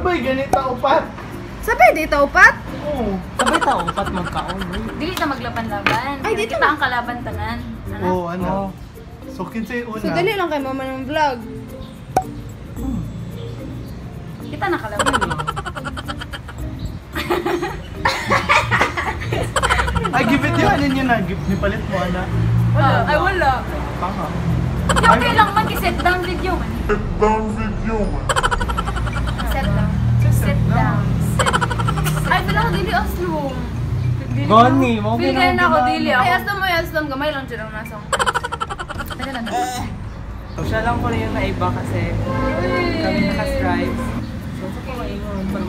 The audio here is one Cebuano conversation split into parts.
Sabay ganita upat. Sabay dito upat? Oo. Sabay ta upat magkaon. Dili ta maglaban-laban. Ay, dito kita ang kalaban tanan. Oo, ano. So kinsay una. So dali lang kay mama ng vlog. Kita na kalaban. Ay, give it yun. Ano yun na? Give, nipalit mo, ana. Wala. Ay, wala. Tama. Okay lang man, set down video man. Set down video man. Set down. Set down. Set. Ay, wala ko dili aslong. Goni, mo Feel kayo na ako dili ako. Ay, aslong mo, aslong. Gamay lang dyan ang nasong. Teka lang. Siya lang po rin yung naiba kasi kami naka-stripes. So, sa kung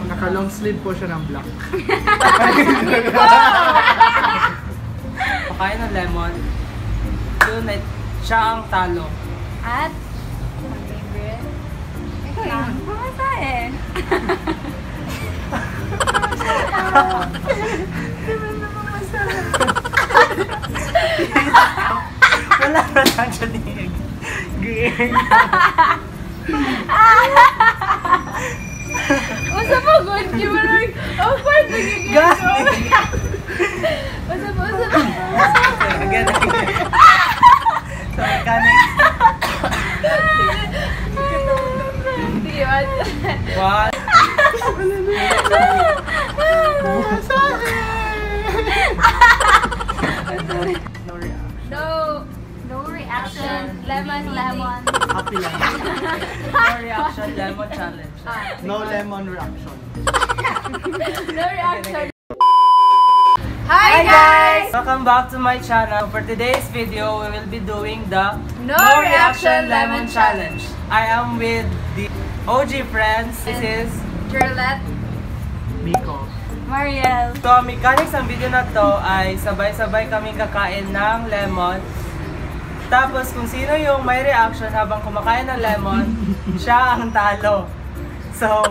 Naka-long sleeve po siya ng black. Pakain ng lemon. Yun, siya ang talo. At, my favorite. Ikaw yun. Pamasahe. Wala na lang siya ni Ging. Usa pa, good. Di ba lang? Oh, part nagiging ko. Gani! Usa pa, usa pa. Again, again. So, mechanics. Sige, one. One. No reaction. No. No reaction. Lemon, lemon. Happy lang. No reaction, lemon challenge. No lemon reaction. No reaction. Hi guys! Welcome back to my channel. For today's video, we will be doing the No Reaction Lemon Challenge. I am with the OG friends. This is Jerlette. Miko. Mariel. So, ang mechanics ng video na to ay sabay-sabay kaming kakain ng lemon. Tapos, kung sino yung may reaction habang kumakain ng lemon, siya ang talo. So,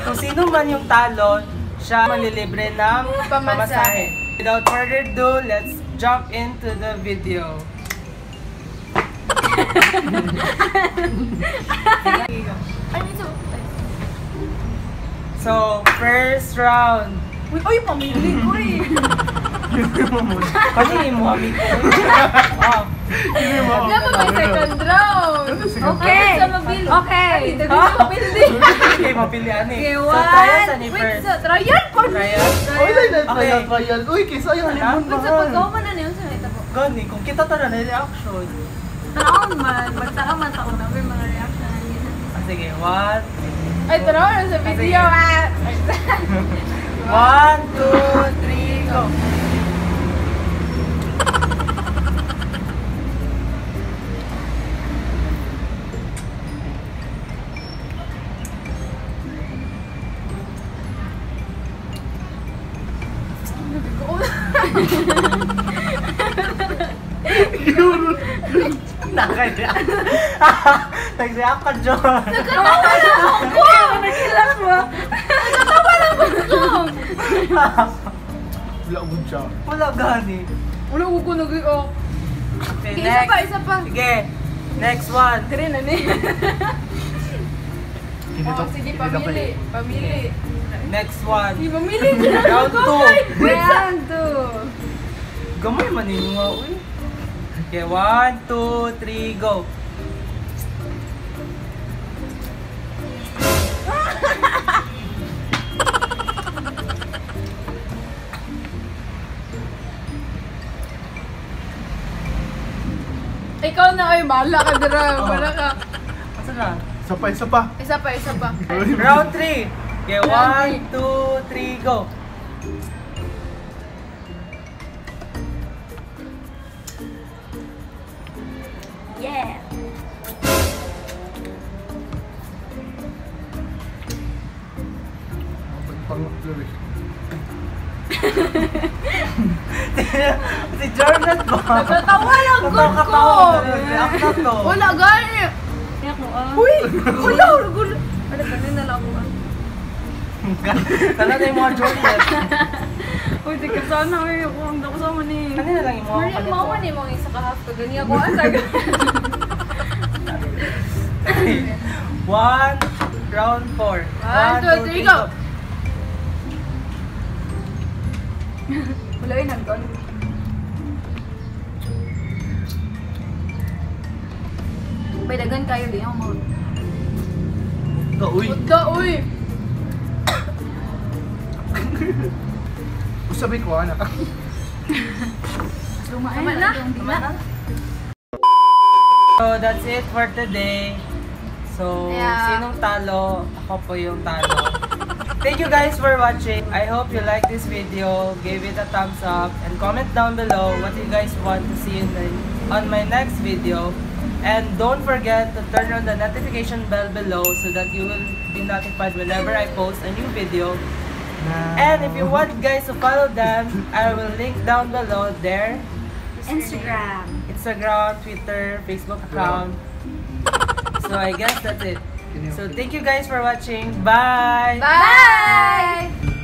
kung sino man yung talo, siya manlilibre ng Pamasahe. pamasahe. Without further ado, let's jump into the video. So, first round. Uy, uy, pamili ko eh. Kasi mo, amigo. Oh. Dapat may second round. Okay. Sa mabili. Okay. Ay, dagdag sa mabili. Okay, mapilian eh. Okay, So, trial sa ni Wait, first. sa trial pa. Trial? Uy, lai, lai, Okay. trial, trial. Uy, kisa yung lemon Wait, sa mahal. pagkaw man na niyo sa may tabo. Gani, kung kita tara na reaction. Tanaon man. Magtao man taon na may mga reaction. Ah, sige, one. Ay, tanaw na sa video ah. 1, 2, 3, go! Naka-react. Nag-react ka, John. Ako! Nagkilak mo. Nagkatawa lang ko. Wala ko siya. Wala gani. Wala ko ko nag-react. Okay, Okay, isa next. pa, isa pa. Sige, next one. Dire na ni. Oh, sige, pamili. Pamili. Next one. Sige, pamili. Round 2. Wait, Round 2. Gamay man ninyo nga, uy. Okay, 1, 2, 3, go. Ikaw na ay bahala ka dira, bahala ka. Asa na? Isa pa, isa pa. Isa pa, isa pa. Round 3. Okay, Round 1, 2, 3, go. Yeah. Si Jordan ba? Nagkatawa lang good ko. React na to. Wala gani. Kaya ko ah. Uy, wala gulo. Ano ba na lang ako ah. Sana na yung mga Jordan. Uy, di ka sana. Uy, ako ang dako sa man eh. Ano na lang yung mga Mariel, kalit mao mo? man imong isa ka half ka gani ako asa. One, Round 4. One, two, three, go! Wala yun, nagdoon. May dagan kayo di ako mga. Go, uy. Ka, uy! Usabay ko, anak. Tama na. Tama na. So, that's it for today. So, sinong talo? Ako po yung talo. Thank you guys for watching. I hope you like this video. Give it a thumbs up and comment down below what you guys want to see on my next video. And don't forget to turn on the notification bell below so that you will be notified whenever I post a new video. And if you want guys to follow them, I will link down below their Instagram. Instagram, Twitter, Facebook account. So I guess that's it. So thank you guys for watching. Bye! Bye!